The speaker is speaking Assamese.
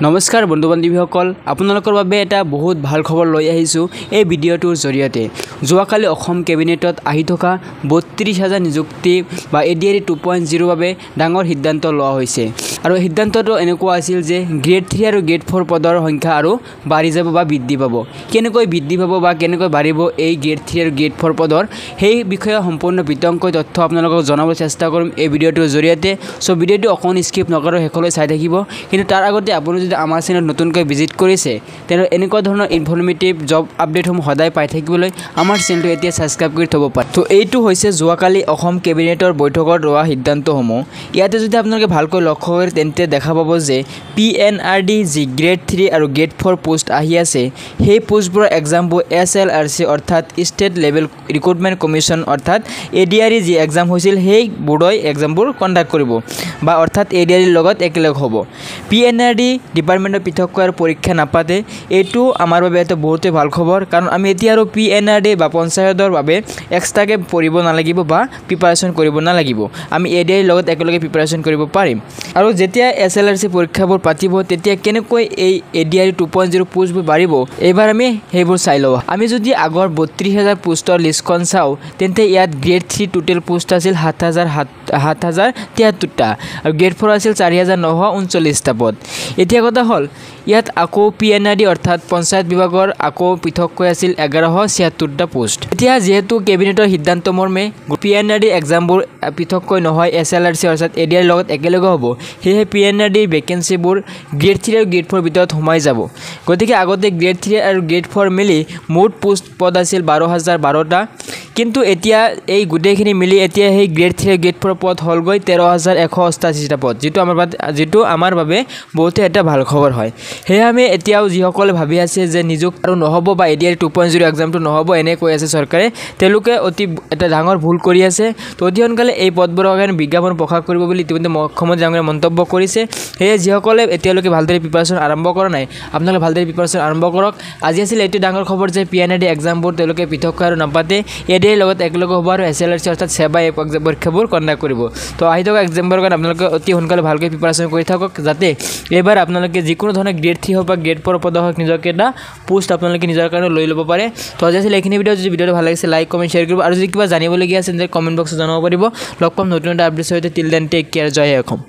নমস্কাৰ বন্ধু বান্ধৱীসকল, আপোনালোকৰ বাবে এটা বহুত ভাল খবৰ লৈ আহিছোঁ এই ভিডিঅ'টোৰ জৰিয়তে। যোৱাকালি অসম কেবিনেটত আহি থকা 32,000 নিযুক্তি বা এডিআৰই 2.0 বাবে ডাঙৰ সিদ্ধান্ত লোৱা হৈছে। আৰু সিদ্ধান্তটো এনেকুৱা আছিল যে গ্ৰেড 3 আৰু গ্ৰেড 4 পদৰ সংখ্যা আৰু বাঢ়ি যাব বা বৃদ্ধি পাব। কেনেকৈ বৃদ্ধি পাব বা কেনেকৈ বাঢ়িব এই গ্ৰেড 3 আৰু গ্ৰেড 4 পদৰ, সেই বিষয়ে সম্পূৰ্ণ বিতংকৈ তথ্য আপোনালোকক জনাব চেষ্টা কৰিম এই ভিডিঅ'টোৰ জৰিয়তে। চ' ভিডিঅ'টো অকণ স্কিপ নকৰাকৈ শেষলৈ চাই থাকিব। কিন্তু তাৰ আগতে আপুনি যদি আমাৰ চেনেলত নতুনকৈ ভিজিট কৰিছে, তেনেহ'লে এনেকুৱা ধৰণৰ ইনফৰ্মেটিভ জব আপডেটসমূহ সদায় পাই থাকিবলৈ আমাৰ চেনেলটো এতিয়া ছাবস্ক্ৰাইব কৰি থ'ব পাৰে। তো এইটো হৈছে যোৱাকালি অসম কেবিনেটৰ বৈঠকত লোৱা সিদ্ধান্তসমূহ। ইয়াতে যদি আপোনালোকে ভালকৈ লক্ষ্য কৰে, তেন্তে দেখা পাব যে পিএনআৰডি যি গ্ৰেড 3 আৰু গ্ৰেড 4 পোষ্ট আহি আছে, সেই পোষ্টবোৰৰ এক্সামবোৰ এছএলআৰচি অৰ্থাৎ ষ্টেট লেভেল ৰিক্ৰুটমেণ্ট কমিশ্যন অৰ্থাৎ এডিআৰই যি এক্সাম হৈছিল, সেই বৰ্ডই এক্সামবোৰ কণ্ডাক্ট কৰিব বা অৰ্থাৎ এডিআৰইৰ লগত একেলগ হ'ব। পিএনআৰডি ডিপাৰ্টমেণ্টৰ পৃথককৈ আৰু পৰীক্ষা নাপাতে। এইটো আমাৰ বাবে এটা বহুতেই ভাল খবৰ, কাৰণ আমি এতিয়া আৰু পিএনআৰডি বা পঞ্চায়তৰ বাবে এক্সট্ৰাকৈ পঢ়িব নালাগিব বা প্ৰিপাৰেশ্যন কৰিব নালাগিব। আমি এডিআৰইৰ লগত একেলগে প্ৰিপাৰেশ্যন কৰিব পাৰিম। আৰু যেতিয়া এছএলআৰচি পৰীক্ষাবোৰ পাতিব, তেতিয়া কেনেকৈ এই এডিআৰই 2.0 পোষ্টবোৰ বাঢ়িব, এইবাৰ আমি সেইবোৰ চাই লওঁ। আমি যদি আগৰ 32,000 পোষ্টৰ লিষ্টখন চাওঁ, তেন্তে ইয়াত গ্ৰেড 3 টোটেল পোষ্ট আছিল 7,073টা আৰু গ্ৰেড 4 আছিল 4,939টা পদ। এতিয়া কথা হ'ল, ইয়াত আকৌ পিএনআৰডি অৰ্থাৎ পঞ্চায়ত বিভাগৰ আকৌ পৃথককৈ আছিল 1,176টা পোষ্ট। এতিয়া যিহেতু কেবিনেটৰ সিদ্ধান্ত মৰ্মে পিএনআৰডি এক্সামবোৰ পৃথককৈ নহয়, এছএলআৰচি অৰ্থাৎ এডিআৰ লগত একেলগে হ'ব, সেয়েহে পিএনআৰডিৰ ভেকেঞ্চিবোৰ গ্ৰেড 3 আৰু গ্ৰেড 4 ভিতৰত সোমাই যাব। গতিকে আগতে গ্ৰেড 3 আৰু গ্ৰেড 4 মিলি মুঠ পোষ্ট পদ আছিল 12,012টা, কিন্তু এতিয়া এই গোটেইখিনি মিলি এতিয়া সেই গ্ৰেড 3 আৰু গ্ৰেড 4 পদ হ'লগৈ 13,188টা পদ, যিটো আমাৰ বাবে বহুতে এটা ভাল খবৰ হয়। সেয়ে আমি এতিয়াও যিসকলে ভাবি আছে যে নিযুক্ত আৰু নহ'ব বা এডিআৰ 2.0 এক্সামটো নহ'ব এনে কৈ আছে চৰকাৰে, তেওঁলোকে অতি এটা ডাঙৰ ভুল কৰি আছে। তো অতি সোনকালে এই পদবোৰৰ কাৰণে বিজ্ঞাপন প্ৰকাশ কৰিব বুলি ইতিমধ্যে মুখ্যমন্ত্ৰী ডাঙৰীয়াই মন্তব্য কৰিছে। সেয়ে যিসকলে এতিয়ালৈকে ভালদৰে প্ৰিপাৰেশ্যন আৰম্ভ কৰা নাই, আপোনালোকে ভালদৰে প্ৰিপাৰেশ্যন আৰম্ভ কৰক। আজি আছিল এইটো ডাঙৰ খবৰ যে পিএনআৰডি এক্সামবোৰ তেওঁলোকে পৃথককৈ আৰু নাপাতে, এডিআৰ লগত একেলগে হ'ব আৰু এছএলআৰচি অৰ্থাৎ ছেবা এই পৰীক্ষাবোৰ কণ্ডাক্ট কৰিব। তো আহি থকা এক্সামবোৰৰ কাৰণে আপোনালোকে অতি সোনকালে ভালকৈ প্ৰিপাৰেশ্যন কৰি থাকক, যাতে এইবাৰ আপোনালোকে যিকোনো ধৰণৰ গ্ৰেড 3 হওক বা গ্ৰেড 4 পদৰ হওক, নিজকে এটা পোষ্ট আপোনালোকে নিজৰ কাৰণে লৈ ল'ব পাৰে। তো আজি আছিল এইখিনি ভিডিঅ'। যদি ভিডিঅ'টো ভাল লাগিছে, লাইক, কমেণ্ট, শ্বেয়াৰ কৰিব আৰু যদি কিবা জানিবলগীয়া আছে, তেন্তে কমেণ্ট বক্সত জনাব পাৰিব। লগ পাম নতুন এটা আপডেট সৈতে। টিল then take care. জয় অসম।